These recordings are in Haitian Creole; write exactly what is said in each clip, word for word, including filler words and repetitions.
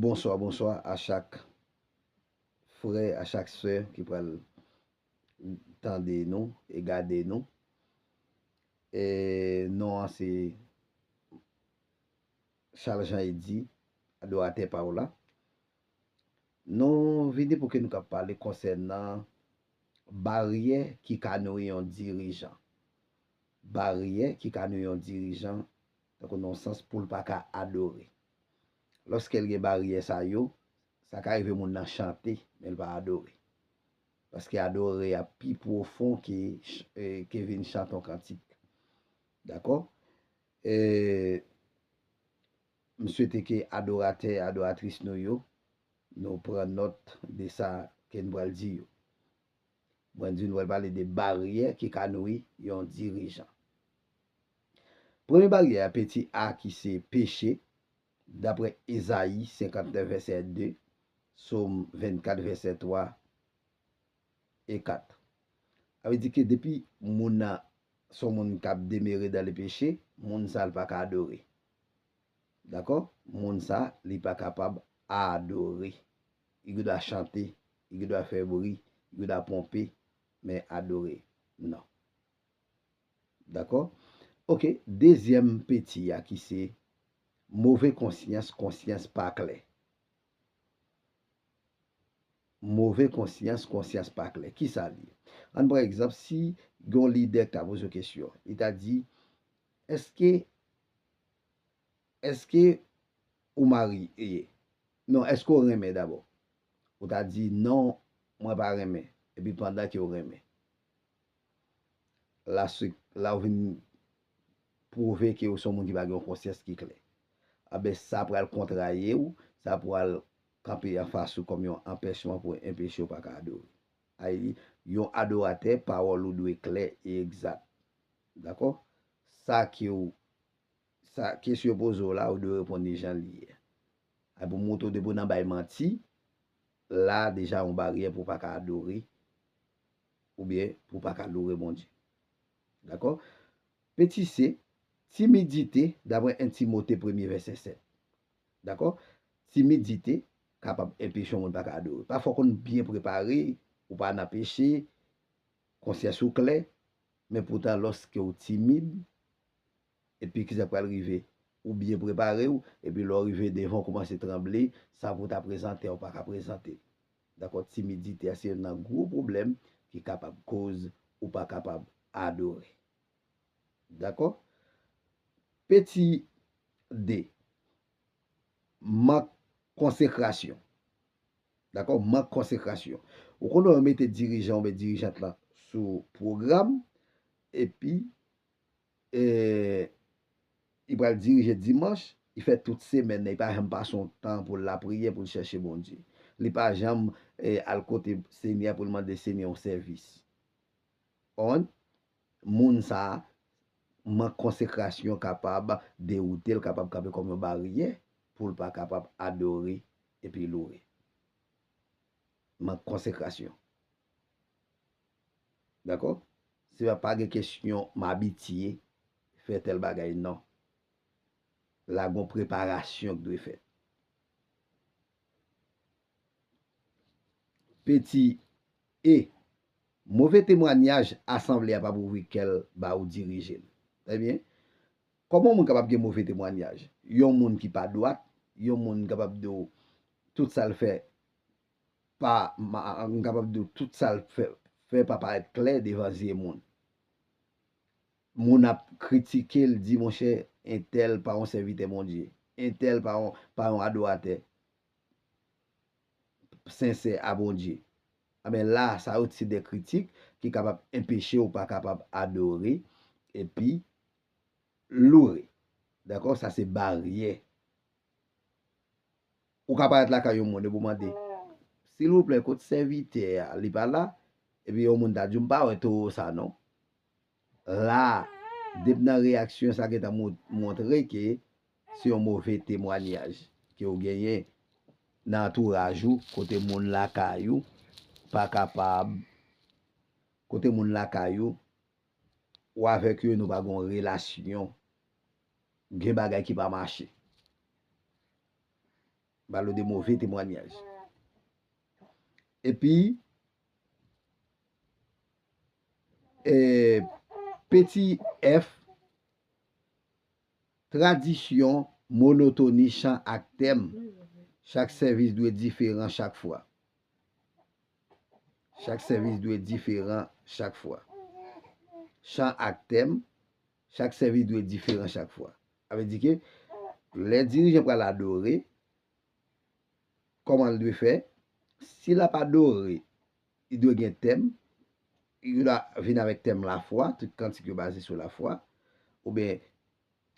Bonswa, bonswa a chak frè, a chak sè ki pral tande nou e gade nou. E non an se Charles Jean Eddy, adoratè pa w la. Nou vini pou ke nou ka pale konsènan baryè ki ka nouri yon dirijan. Baryè ki ka nouri yon dirijan, tankou nan yon sans pou l pa ka adore. Lòske l gen baryè sa yo, sa ka rive moun nan chante, men l pa adore. Paske adore a pi pwofon ke, ch- eh, ke vin chante yon kantik. Dakò? E m swete ke adoratè, adoratris nou yo, nou pran nòt de sa ke n pral di yo. Mwen di nou pral pale de baryè ki ka nouri yon dirijan. Premye baryè a, peti a, ki se peche, dapre Ezayi senkantnèf vèsè de, Sòm vennkat vèsè twa e kat. Sa vle di ke depi moun nan se yon moun k ap demere dan le peche, moun sa l pa ka adore. Dakò? Moun sa, li pa kapab adore. Li gen dwa chante, li gen dwa fè bri, li gen dwa ponpe, men adore, non. Dakò? Oke, dezyèm peti a ki se move konsyans, konsyans pa klè. Move konsyans, konsyans pa klè. Kisa l ye? Ann pran egzanp, si gen yon lidè ki ta poze w kesyon, li ta di, èske, èske ou marye? Non, èske w renmen dabò? Ou ta di, non, mwen pa renmen. Epi pandan ke w renmen. La, se la w vin pwouve ke w se yon moun ki pa gen yon konsyans ki klè. Anben, sa pral kontraye w, sa pral kanpe anfas ou kòm yon anpèchman pou enpeche w pa ka adore. Ay, yon adoratè, pawòl ou dwe klè e egzak. Dakò? Sa ke w, sa, kesyon yo poze w la, ou dwe reponn li jan li ye. Ay, pou montre w depi w nan bay manti, la deja yon baryè pou w pa ka adore, oubyen pou w pa ka loure Bondye. Dakò? Peti se, timidite, dapre en Timote premye vèsè sèt. Dakò? Timidite kapab enpeche yon moun pa ka adore. Pafwa w konn byen prepare, ou pa nan peche, konsyans ou klè, men poutan lòske w timid, epi kisa k pral rive? Ou byen prepare w, epi lè w rive devan, w kòmanse tranble, sa pou w ta prezante a, w pa ka prezante l. Dakò? Timidite a se youn nan gwo pwoblèm ki kapab koz ou pa kapab adore. Dakò? Peti de, mank konsekrasyon. Dakò? Mank konsekrasyon. Ou konnen yo mete dirijan oubyen dirijant lan sou pwogram, epi, e, li pral dirije dimanch, li fè tout semèn nan, li pa janm pase yon tan pou l lapriyè, pou l chèche Bondye. Li pa janm, e, al kote Senyè a pou l mande Senyè yon sèvis. Konprann? Moun sa a, mank konsekrasyon kapab dewoute l, kapab kanpe kòm yon baryè pou l pa kapab adore epi loure. Mank konsekrasyon. Dakò? Se pa, pa gen kesyon m abitye fè tèl bagay, non. La gon preparasyon ki dwe fèt. Peti e, move temwanyaj asanble a p ap ouvri kè l ba ou dirije l. Trè byen. Kòman yon moun kapab gen move temwanyaj? Yon moun ki pa dwat, yon moun kapab di w tout sa l fè pa, m kapab di w tout sa l fè, fè pa parèt klè devan zye moun. Moun ap kritike l, di, monchè, entèl pa yon sèvitè Bondye, entèl pa yon, pa yon adoratè sensè a Bondye. Anben la, sa yo se de kritik ki kapab enpeche w pa kapab adore epi loure. Dakò? Sa se baryè. Ou ka parèt lakay yon moun epi w mande, silvouplè, kot sèvitè a? Li pa la? Epi yon moun ta di w, m pa wè towo sa non. La, depi nan reyaksyon sa gentan mo- montre ke se yon move temwanyaj ke w genyen nan antouraj ou, kote moun lakay ou pa kapab, kote moun lakay ou, ou avèk yo nou pa gen yon relasyon, gen bagay ki pa mache. Pale w de move temwayaj. Epi, e, peti F, tradisyon, monotoni, chan ak tèm. Chak sèvis dwe diferan chak fwa. Chak sèvis dwe diferan chak fwa. Chan ak tèm, chak sèvis dwe diferan chak fwa. Sa vle di ke lè dirijan pral adore, kòman l dwe fè? Si l ap adore, li dwe gen tèm. Yo dwe vin avèk tèm lafwa, tout kantik yo baze sou lafwa, oubyen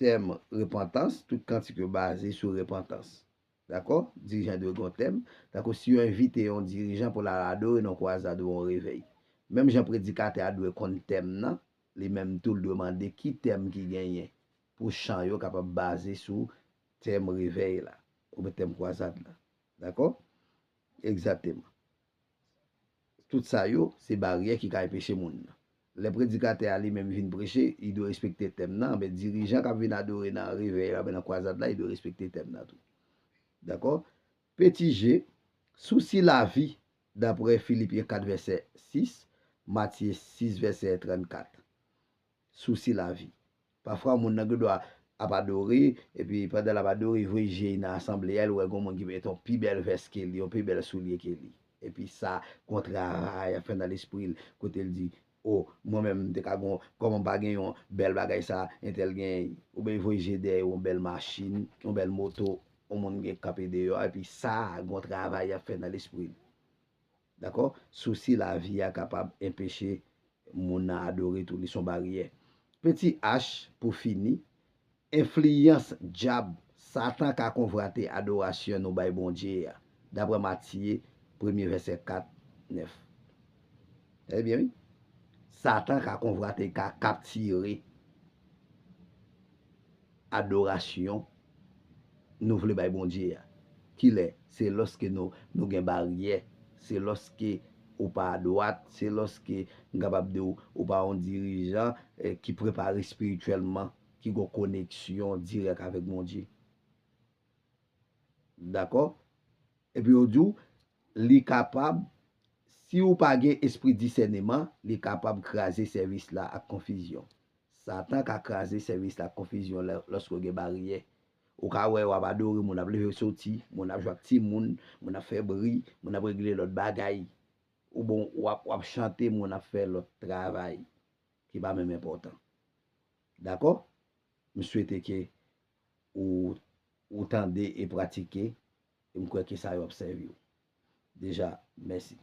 tèm repantans, tout kantik yo baze sou repantans. Dakò? Dirijan dwe gen yon tèm. Tankou si yo envite yon dirijan pou l al adore nan yon kwazad ou yon revèy. Menm jan predikatè a dwe konn tèm nan, li menm tou l dwe mande ki tèm ki genyen pou chan yo kapab baze sou tèm revèy la, oubyen tèm kwazad la. Dakò? Egzakteman. Tout sa yo, se baryè ki ka anpeche moun nan. Lè predikatè a li menm vin preche, li dwe respekte tèm nan, men dirijan k ap vin adore nan revèy la, oubyen nan kwazad la, li dwe respekte tèm nan tou. Dakò? Peti G, sousi lavi, daprè Filipyen kat vèsè sis, Matye sis vèsè trannkat. Sousi lavi. Pafwa, moun nan gen dwa ap adore, epi pandan l ap adore, li voye je li nan asanble a, li wè gen yon moun ki mete yon pi bèl vès ke li, yon pi bèl soulye ke li. Epi sa, gon travay ap fè nan lespri l, kote l di, o, mwen menm, m te ka gon, kòman m pa gen yon bèl bagay sa, entèl genyen. Oubyen li voye je dèyè yon bèl machin, yon bèl moto, yon moun gen kanpe deyò, epi sa, gon travay ap fè nan lespri l. Dakò? Sousi lavi a kapab enpeche moun nan adore tou, li se yon baryè. Peti H pou fini, enfliyans dyab, Satan ka konvwate adorasyon nou bay Bondye a, daprè Matye premye vèsè kat, nèf. Tande byen, wi. Satan ka konvwate, ka kaptire adorasyon nou vle bay Bondye a. Kilè? Se lòske nou, nou gen baryè. Se lòske ou pa adwat. Se lòske, m kapab di w, ou pa yon dirijan, eh, ki prepare espirityèlman, ki gen koneksyon dirèk avèk Bondye. Dakò? Epi yo di w, li kapab, si ou pa gen espri disèneman, li kapab kraze sèvis la ak konfizyon. Satan ka kraze sèvis la ak konfizyon lè, lòske w gen baryè. Ou ka wè w ap adore, moun ap leve soti, moun ap jwe ak timoun, moun ap fè bri, moun ap regle lòt bagay. Ou bon, w ap, w ap chante, moun ap fè lòt travay ki pa menm enpòtan. Dakò? M swete ke ou, ou tande e pratike, e m kwè ke sa yo ap sèvi w. Deja, mèsi.